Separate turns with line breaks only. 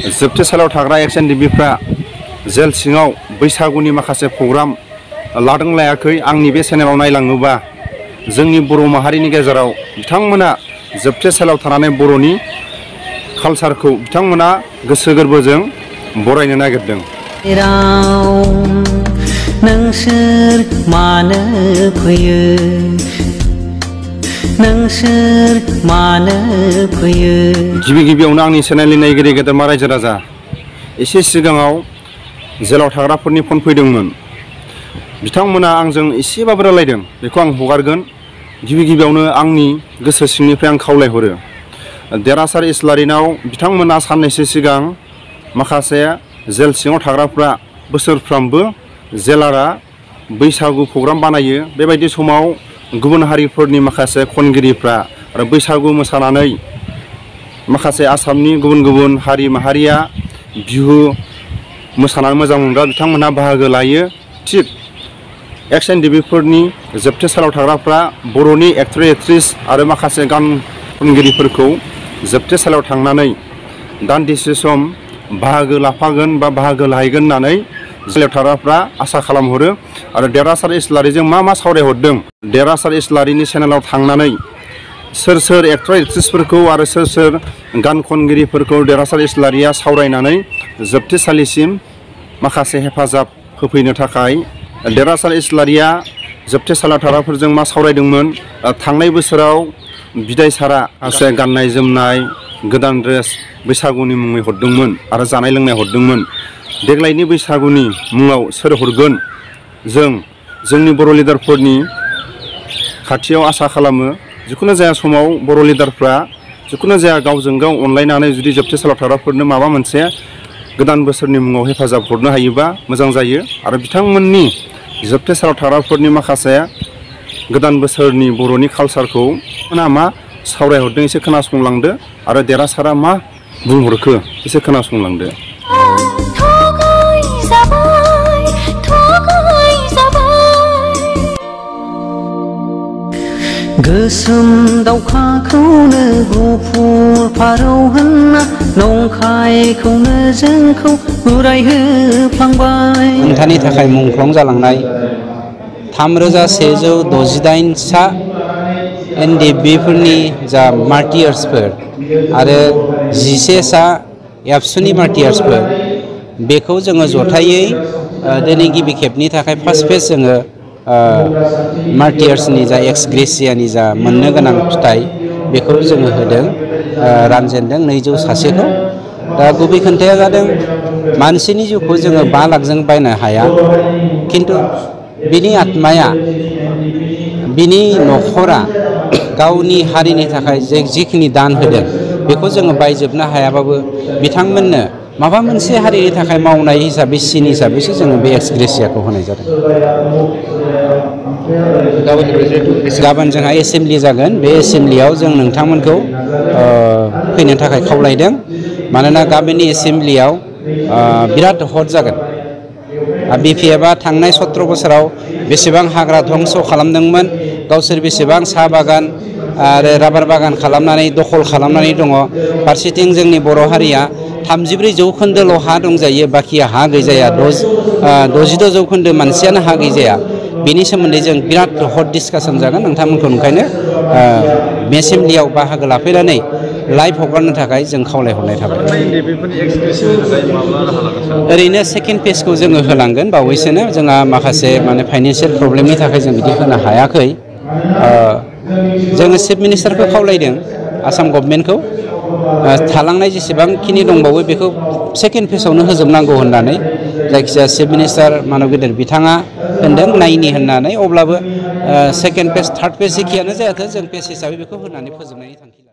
जोबथे सालाव थाग्रा एक्स एनडिबिफ्रा जेल सिङाव बैसागुनि माखासे प्रग्राम लादों लायाखै आंनि बे चेनेलाव नायलाङोबा जोंनि बर' माहारिनि गेजेराव बिथांमोना जोबथे सालाव थानानै बर'नि कालचारखौ बिथांमोना गोसो गोरबोजों बरायनो नागिरदों।
नोंसोर मानो फैयो नोंसोर मानो फैयो।
गिबि गिबियावनो आंनि चेनेलनि नायगिरि गेदेरमा रायजो राजा एसे सिगाङाव जेलाव थाग्राफोरनि फन फैदोंमोन। बिथांमोना आंजों एसेबाबो रायलायदों बेखौ आं हगारगोन। गिबि गिबियावनो आंनि गोसो सिंनिफ्राय आं खावलायहरो देरहासार इस्लारिनाव बिथांमोना साननैसो सिगां माखासे जेल सिङाव थाग्राफ्रा बोसोरफ्रामबो जेलारा बैसागु प्रग्राम बानायो। बेबायदि समाव गुबुन हारिफोरनि माखासे खनगिरिफ्रा आरो बैसागु मोसानानै माखासे आसामनि गुबुन गुबुन हारि माहारिया बिहु मोसानानै मोजां मोनग्रा बिथांमोनहा बाहागो लायो। थिग एक्स एनडिबिफोरनि जोबथे सालाव थाग्राफ्रा बर'नि एक्टर एक्ट्रिस आरो माखासे गान खनगिरिफोरखौ जोबथे सालाव थांनानै दान्दिसे सम बाहागो लाफागोन बा बाहागो लाहैगोन होननानै जेलाव थाग्राफ्रा आसा खालामहरो। आरो देरहासार इस्लारिजों मा सावरायहरदों देरहासार इस्लारिनि चेनेलाव थांनानै सोर सोर एक्टर एक्ट्रिसफोरखौ आरो सोर सोर गान खनगिरिफोरखौ देरहासार इस्लारिया सावरायनानै जोबथेसालिसिम माखासे हेफाजाब होफैनो थाखाय देरहासार इस्लारिया जोबथे सालाव थाग्राफोरजों मा सावरायदोंमोन। थांनाय बोसोराव बिदाय सारा माखासे गाननाय जोमनाय गोदान ड्रेस बैसागुनि मुङै हरदोंमोन आरो जानाय लोंनाय हरदोंमोन। देग्लायनि बैसागुनि मुङाव सोर हरगोन जों जोंनि बर' लिडारफोरनि खाथियाव आसा खालामो। जिखुनु जाया समाव बर' लिडारफ्रा जिखुनु जाया गावजों गाव अनलायनानै जुदि जोबथे सालाव थाग्राफोरनो माबा मोनसे गोदान बोसोरनि मुङाव हेफाजाब हरनो हायोबा मोजां जायो। आरो बिथांमोननि जोबथे सालाव थाग्राफोरनि माखासे गोदान बोसोरनि बर'नि कालचारखौ मा सावरायहरदों एसे खोनासंलांदो आरो देरहासारा मा बुंहरखो एसे खोनासंलांदो।
गोसोम दाउखाखौनो गुफुर फारौ होनना नंखायखौनो जोंखौ उरायहोफ्लांबाय।
नोंथांनि थाखाय मुंख्लं जालांनाय 3168 सा एनडिबिफोरनि जा मार्टियार्सफोर आरो 11 सा एबसुनि मार्टियार्सफोर बेखौ जोङो जथायै दिनै गिबि खेबनि थाखाय फार्स्ट फेज जोङो मार्टियार्सनि जा एक्स ग्रेसियानि जा मोननो गोनां फिथाइ बेखौ जोङो होदों रानजेनदों 200 सासेखौ। दा गुबै खोन्थाया जादों मानसिनि जिउखौ जोङो 5 लाखजों बायनो हाया, खिन्थु बिनि आत्माया बिनि न'खरा गावनि हारिनि थाखाय जिखिनि दान होदों बेखौ जोङो बायजोबनो हायाबाबो बिथांमोननो माबा मोनसे हारिनि थाखाय मावनाय हिसाबै सिन हिसाबैसो जोङो बे एक्स ग्रेसियाखौ होनाय जादों। गाबोन जोंहा एसेम्बलि जागोन। बे एसेम्बलियाव जों नोंथांमोनखौ फैनो थाखाय खावलायदों। मानोना गाबोननि एसेम्बलियाव बिराद हट जागोन। बिपिएफआ थांनाय 17 बोसोराव बेसेबां हाग्रा धंस खालामदोंमोन, गावसोर बेसेबां साहा बागान आरो राबार बागान खालामनानै दखल खालामनानै दङ। फारसेथिं जोंनि बर' हारिया 34 जौखोन्दोल' हा दंजायो, बाखिया हा गैजाया। 66 जौखोन्दो मानसियानो हा गैजाया। बेनि सोमोन्दै जों बिराद हट डिसकासन जागोन। नोंथांमोनखौ ओंखायनो बे एसेम्बलियाव बाहागो लाफैनानै लाइभ हगारनो थाखाय जों खावलायहरनाय थाबाय। ओरैनो सेकेन्ड फेजखौ जोङो होलांगोन बावैसोनो। जोंहा माखासे फाइनेन्सियेल प्रब्लेमनि थाखाय जों बिदि होनो हायाखै। जोङो चिफ मिनिस्टारखौ खावलायदों, आसाम गभर्नमेन्टखौ थालांनाय जेसेबांखिनि दंबावो बेखौ सेकेन्ड फेजआवनो होजोबनांगौ होननानै। जायखिजाया चिफ मिनिस्टार मानब गेदेर बिथाङा होनदों नायनि होननानै। अब्लाबो सेकेन्ड फेज थार्ड फेज जेखियानो जायाथों जों फेज हिसाबै बेखौ होनानै फोजोबनायनि थांखि लादों।